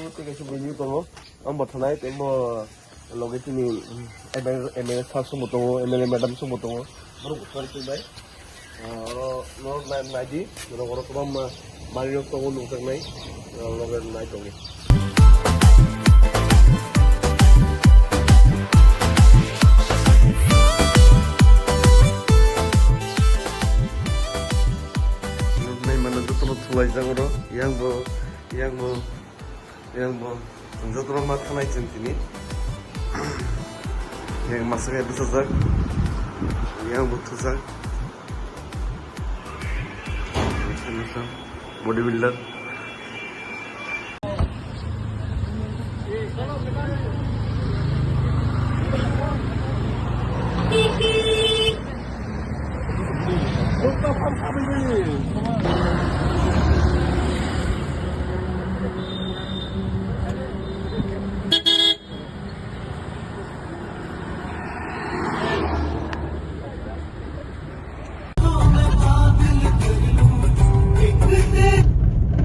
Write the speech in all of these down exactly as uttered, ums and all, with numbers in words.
Tei kaisa buini tongo, ang bo thanai, tei bo loge chini M L A, M L A sir songbo tongo, M L A madam songbo tongo, borok bo sari tongbai. Ah, oro norok nai, naidi, norok oro kwbangma manwirok tongo nukjaknai, norok loge nai tongdi. Nuknai mano jotono thulaijak oro, yang bo, yang bo. Yang bo jotono ma thanai chwng tini. Yang masa khe bwsajak. Yang bo thujak. Body builder.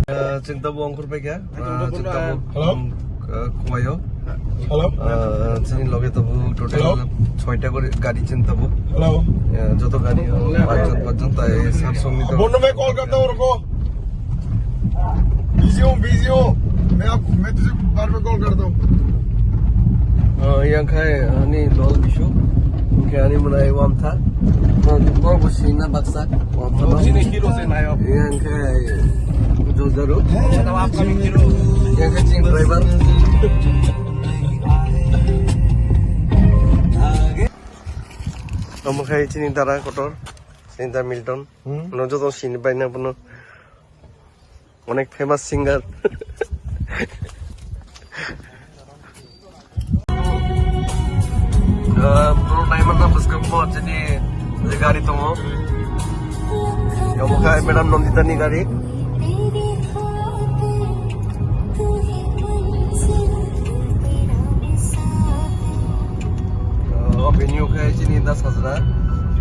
Ah, chwng tabuk ongkhor paikha. Ah, chwng tabuk, hello? Um, ah, Kumayo. Hello? Ah, chini loge tabuk total, hello? Soita gari, gari chwng tabuk. Hello? Ah, joto gari, ah, panchjon, panchjon tai sat song ni. Bonno bhai call karta ho, ruko. Busy ho, busy ho. Main aap, main tujhe baad mein call karta hoon. Ah, yang khai ani dol bisu. Yang khai ani mwnai Wamtha. Norok bo sina baksa. Wamtha. Yang khai Jojaro. Yang khai chini driver. Omo khai chini dara kotor. Chini da Milton. Hmm? No joto sini bai na bono. Onek famous singer. Ah, bro, naimano bwskang bo chini je gari tongo. Omo khai Madam Nandita ni gari. Ah, omo khai chini da sajra.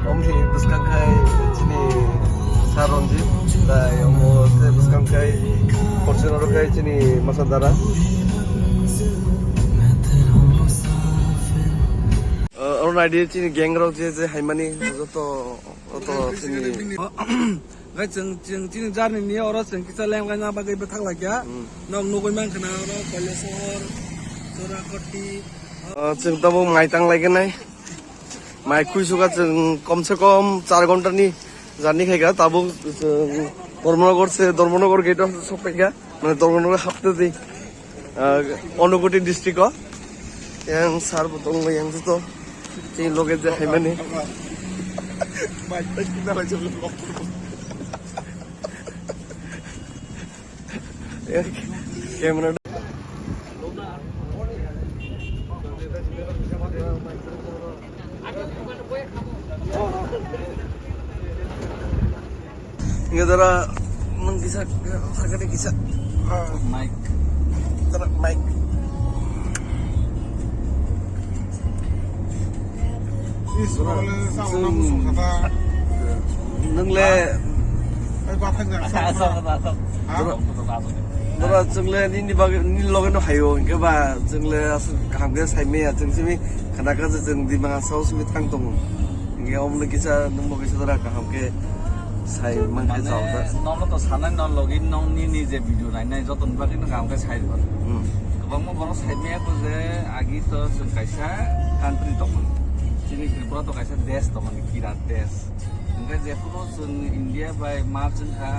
Omo ni bwskang khai chini Sir Ranjit, tai omo se bwskang khai Fortuner khai chini masa dara. Ah, oro naidi chini gang rok je je haimani joto, joto chini. Gai chwng, chwng chini journey ni oro chwng kisa lenglaina bagwi bwthak laikya. Hmm. Nok nugwi mankha na oro Kailasahar, Chorakoti. Ah, chwng tabuk mai tang laikanai. Mai khuisuka chwng komse kom char ghontani journey khaika, tabuk chwng Dharmanagar se, Dharmanagar gate o sokphaika, mane Dharmanagar haptwi, ah, Unakoti district o. Yang sir bo tongo, yang joto chini loge je haimani. Camera. Nge dara nang kisa, sakade kisa. Mic. Dara mic. Is, ora, ora, sa, chwng, ora, musu kata. Nang le. Ai, bathang na, sa, sa, sa, sa. Ha? Dora, dora, chwng le nini bagwi, nini loge no hayo, hinkhe ba, chwng le aswk kaham khe sai maya, chwng simi khana kha je chwng Dimasa o simi thang tongo. Hinkhe omo le kisa, nwng bo kisa dora kaham khe sai man khe mane, jao da. Nono to sanai, no logi nong nini je video nainai, joto ni bagwi no kaham khe sai rw. Hmm. Kwbangma borok sai maya ko je agi to chwng kaisa country tongmani. Chini Tripura to kaisa desh tongmani, kirat desh. Hingke jephuru chwng India bai merge wngkha,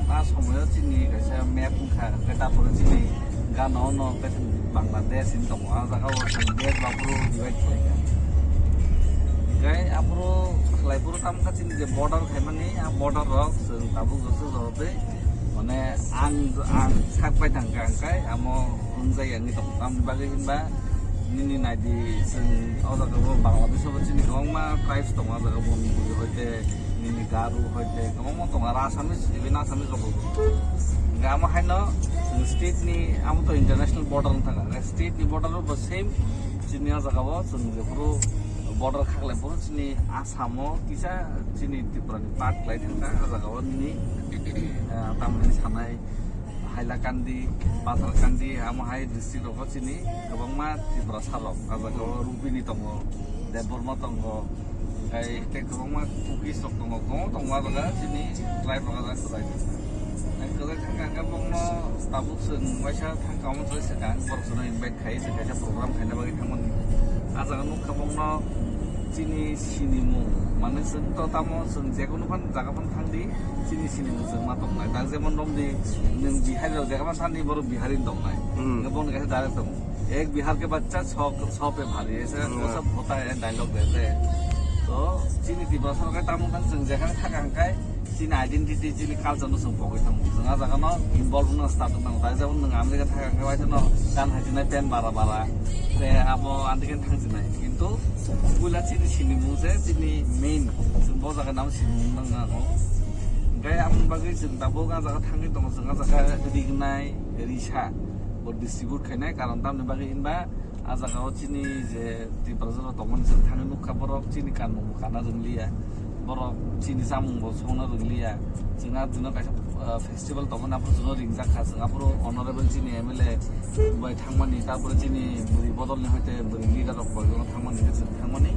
a somoyo chini kaisa map wngkha, hingke taphuru chini gana ono kaisa Bangladesh hinwi tongo, a jaga o chwng desh baphuru divide khlaikha. Hingke aphuru khlaiphuru tamo kha chini je border khaimani, a border rok chwng tabuk jesa jorotwi mane ang, ang sak pai thangkha, hingke amo wngjak ya wngwi tongo. Tamni bagwi hinba nini naidi chwng o jaga o Bangladesh o chini kwbangma tribes tongo, o jaga o Manipuri hoite, nini Garo hoite, kwbangma tongo, aro Assamese, even Assamese rok bo. Hingke amo haino chwng state ni, amo to international border wng thangkha, state ni border bo same chini o jaga o chwng jephuru border khaklai phuru chini Assam o kisa chini Tripura ni part khlai thangkha, o jaga o nini, eh, tamni sanai Hailakandi, Patharkandi, amo hai district rogo chini kwbangma Tiprasa rok, o jaga o Rupini tongo, Debbarma tongo, hingkai tei kwbangma Kukis rok tongo, kwbangma tongo o jaga chini tribe rok o jaga kwchai. Kwchai thangkha hwnkhe bongno tabuk chwng waisa thangkha omo chwng swkang borok chwngno invite khai se kaisa program khaina bagwi thangmani. Ah jaga nukha bongno chini sinimung, mane chwng to tamo chwng jekono phan jaga phan thangdi, chini sinimung chwng ma tongnai. Dak jemon romdi nwng Bihari rok jaga phan thangdi, borok Bihari ni tongnai. Hmm. Hwnkhe bongni kaisa direct tongo. Ek Bihar ke baccha so, so pe bhari, ese Hmm. sab hota hai dialogue dete. To chini Tiprasa rok tamo khan chwng jekhang thakang khai, chini identity, chini culture no chwng pogwi thango. Chwng ah jaga no involve wngna start wngna nango. Jemon nwng America thakha hwnkhe waisa no gan haijaknai pant bara bara. Tei abo andiken thangjaknai. Kintu puila chini sinimung se chini main. Chwng bo jaga nang sinimung nang nango. Hwnkhe aboni bagwi chwng tabuk ah jaga thangwi tongo. Chwng ah jaga rignai, risa bo distribute khainai. Karon tamni bagwi hinba Ah jaga o chini je Tiprasa rok tongmani chwng thangwi nukha, borok chini kanmung bo kana rwngliya, borok chini chamung bo songna rwngliya. Chwng ah dino kaisa, ah, festival tongmani aphuru chwngno ringjak kha, chwng aphuru honorable chini M L A bai thangmani, tarpore chini bwrwi bodolni hoite bwrwi leader rok bai thangmani, chwng thangmani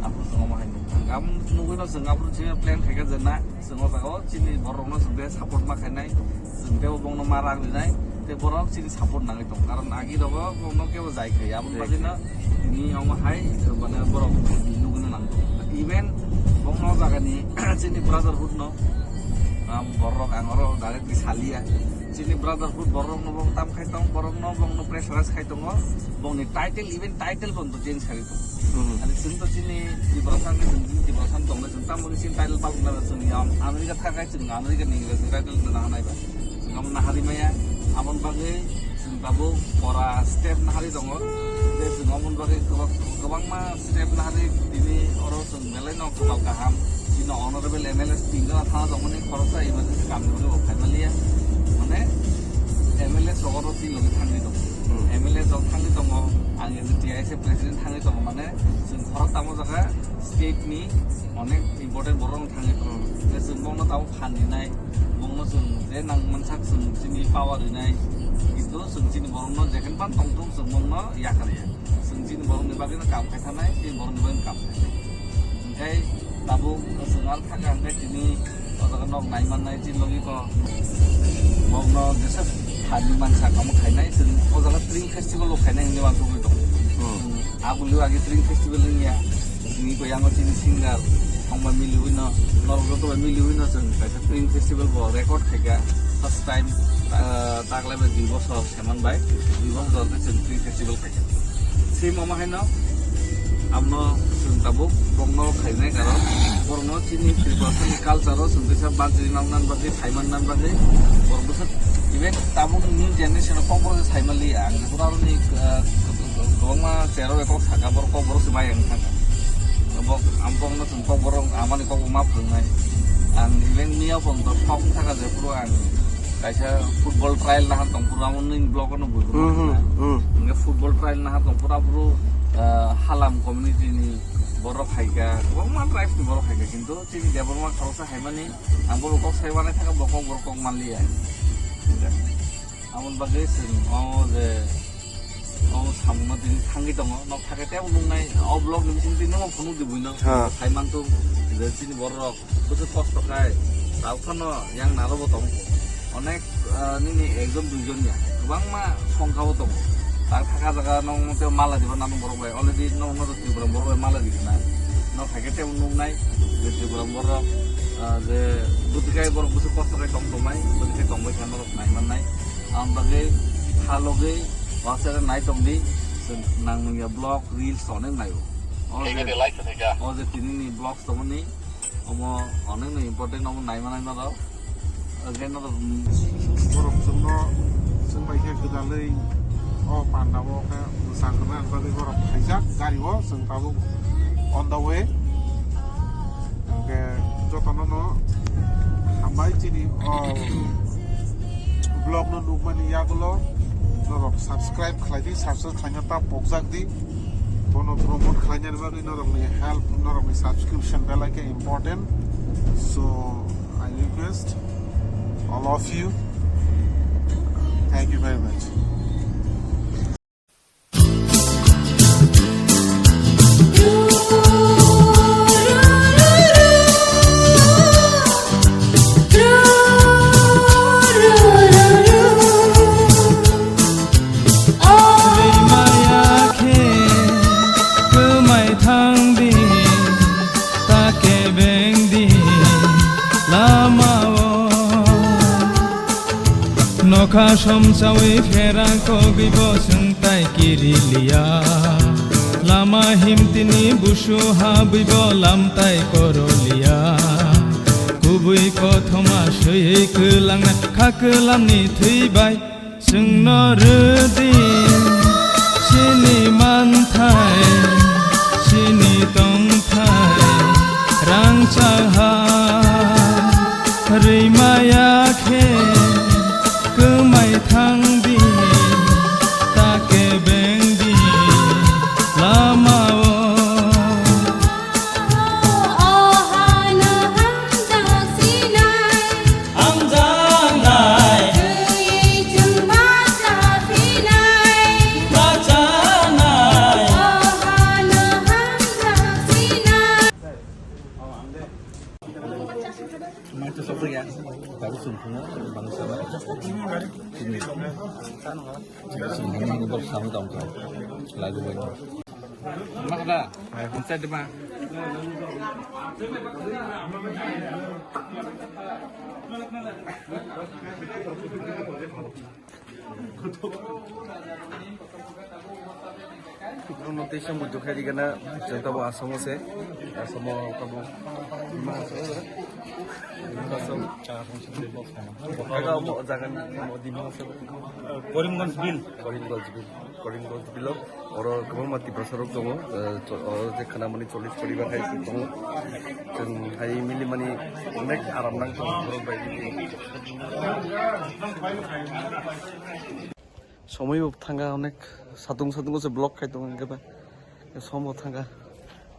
aphuru chwng omo hai nukha. Gam nugwino chwng aphuru chini plan khaikha je na, Chwng o jaga o chini borok rokno chwng de support ma khainai, chwng tei bo bongno ma rang rinai, tei borok chini support nangwi tongo. Karon agi rogo bongno kebo jai khai, aboni Jai bagwi no khai. Tini omo hai, mane borok nugwi no nang tongo. Even bongno o jaga ni chini brotherhood no, um, borok ang oro directly saliya. Chini brotherhood borok no bong tam khai tong, borok no bongno pressurize khai tongo, bongni title, even title bo change khai tongo. Hmm. Ani chwng to chini Tiprasa ni, chwng chini Tiprasa ni tongna, chwng tamo ni chini title palna ba chwng ya America thakai chwng America ni English ni title na hanai ba. Chwng amo nahari maya, amon bagwi chwng tabuk pora step nahari tongo. Tei chwng amon bagwi kwbang, kwbangma step nahari tini oro chwng belai no kwtal kaham. Chini honorable M L A tingkana thana tongmani khoroksa emergency kamni bagwi bo phaimaliya. Mane M L A sogoro chini logi thangwi tongo. Hmm. M L A jok thangwi tongo, ang as a T I S F president thangwi tongo, mane chwng khorok tamo jaga state ni onek important borok thangwi tongo. Hmm. Tei chwng bongno tamo phan rinai, bongno chwng je nang mansak chwng chini power rinai, kintu chwng chini borokno jekhen pan tongthung chwng bongno yakarya. Chwng chini borokni bagwino kam khai thanai, chini borokni bagwino kam khai thanai. Hingkhai tabuk chwng ar thaka hingkhai tini o jaga nok nai mannai chini logi ko. Bokno jesa thani mansa kamo khainai, chwng o jaga Tring Festival bo khainai hinwi uansugwi tongo. Hmm. Aboni age Tring Festival wngya, chini ko yango chini singer, thongba miliwi no, norok joto bai miliwi no chwng kaisa Tring Festival bo record khaikha, first time, ah, taklai bai dui bosor. Seman bai, dui bosor khe chwng Tring Festival khaikha. Same omo haino, amno chwng tabuk bongno khainai karon, borokno chini Tripura ni culture o chwng teisa banchini nang nan bagwi, saiman nan bagwi, borok bwswk even tabuk new generation o kokborok se saimanliya. Ang jephuru aroni, ah, kwbangma cherok kok saka, borok kokborok se bai ang thangkha. Bo, ang bongno chwng kokborok, amani kokborok ma phwrwngnai. Ang even miya bongno kok thangkha jephuru ang Kaisa football trial naha tong phuru amo nini vlog no bui Hmm, hmm, hmm. Hingke football trial naha tong phuru aphuru, ah, Halam community ni borok haika, kwbangma tribes ni borok haika, kintu chini Debbarma khoroksa haimani ang borok kok sai manai thaka, bo kok borok kok manliya. Amoni bagwi chwng o je O samungno tini thangwi tongo, nok thangwi tei nuknai, o vlog ni bising twi nokno phunuk di buino. Ha. Khai mantung, je chini borok rok, bwswk kosto khai, tao phano yang naro bo tong. Onek, ah, nini ekjon duijon ya, kwbangma songkha bo tongo. Tak thaka jaga nokno tei mala diba nang borok bai, already nokno Tripura borok bai mala di khna. Nok thangwi tei nuknai, je Tripura borok, ah, je bwtwi khai borok bwswk kosto khai tong tongmai, bwtwi khai tongbai kha norok nai mannai. Ang bagwi, ha logwi, Wasere nai tong di, chwng nang nungya vlog, reels onek nai o. O je, o je tini ni vlogs tongmani, omo onek no important, omo nai manai norok. Again norok, mm, borok chwngno, chwng bai khe gwdalwi o panda o khe mwchang rwna bagwi borok khaijak gari o, chwng tabuk on the way. Hingke jotono no hambai chini o vlog no nukmani yagulo norok subscribe khlai di, subscribe khlaina ta pokjak di, bono promote khlaina bagwi norokni help, norokni subscription belai khe important. So I request all of you, Thank you very much. Rimaya khe kwmai thang di, ta kebeng di lama-o. Nokha somsawi phera kogwi bo chwng tai kiri liya. Lama himtini busu habwi bo lam tai koro liya. Kubui kothoma swiwi kwlangna kha kwlamni thwi bai. Chwngno rwdi chini manthai, chini tongthai, rangchak ha. Rwimaya khe kwmai thang di, ta kebeng di lama-o. Hamjaknai. Twi chwng ma cha phinai. Ma chanai. O hano hamjak sinai. Mai to sok ya. Baru sung sung bang sama. Sung sung bang sama tong tong. Lagu baik. Makda, hai, inside ma. Ang notice mo dukha di gana, janta bo Assam ase, Assam mo tabo, Dima Hasao, Dima Hasao. Aga mo jagan mo Dima Hasao. Karimganj bill. Karimganj bill. Karimganj bill o, oro kwbangma Tiprasa rok tongo, eh, cho-, oro je khanamani chollish poribar hai se tongo. Chwng hai milimani onek aram nang tongo borok bai. Somoi bo thanga onek satung satung se block khai tongo hwnkhe ba. Som bo thanga.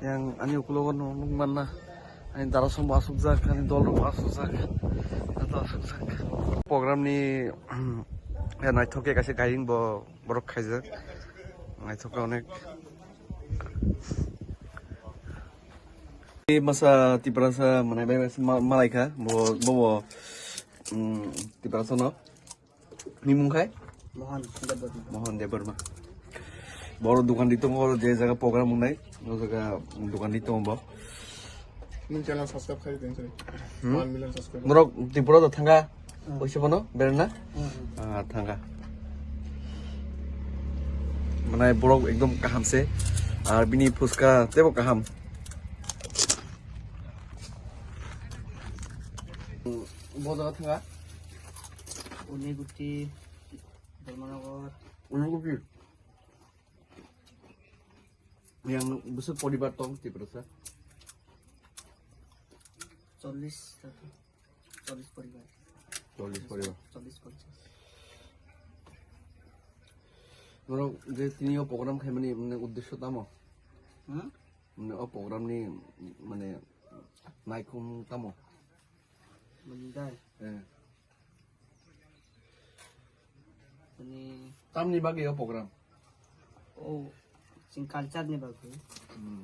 Yang ani ukulogo no nukmanna. Ani dara som bo asukjak, ani dol rok bo asukjak. Joto asukjak. Program ni, ya, naithok khe kaisa gairing bo borok khaijak. Naithok khe onek. Masa Tiprasa manai bai ma-, malaikha. Bo, bo, bo, mm, Tiprasa no. Ni mung khai? Mohan Debbarma. Mohan Debbarma. Boro dukan di tongo, je jaga program wngnai, o jaga dukan di tongo bo. Nini channel subscribe khai din, sorry. Hmm? One million subscriber. Norok Tripura da thanga, hmm, oise bono, berna? Hmm, hmm. Ah, thanga. Manai borok ekdom kaham se. Ar bini phuska tebo kaham. Bo jaga thanga? Uniguti, Dharmanagar. Uniguti. Yang besok poribar tong Tiprasa? Chollish, chollish poribar. Chollish poribar. Chollish, ponchas. Norok je tini o program khaimani, mane, uddesho tamo? Hmm? Mane, o program ni, mane, naikhung tamo? Mane dai? Eh. Ani tamni bagwi o program? O, chwng culture ni bagwi. Hmm.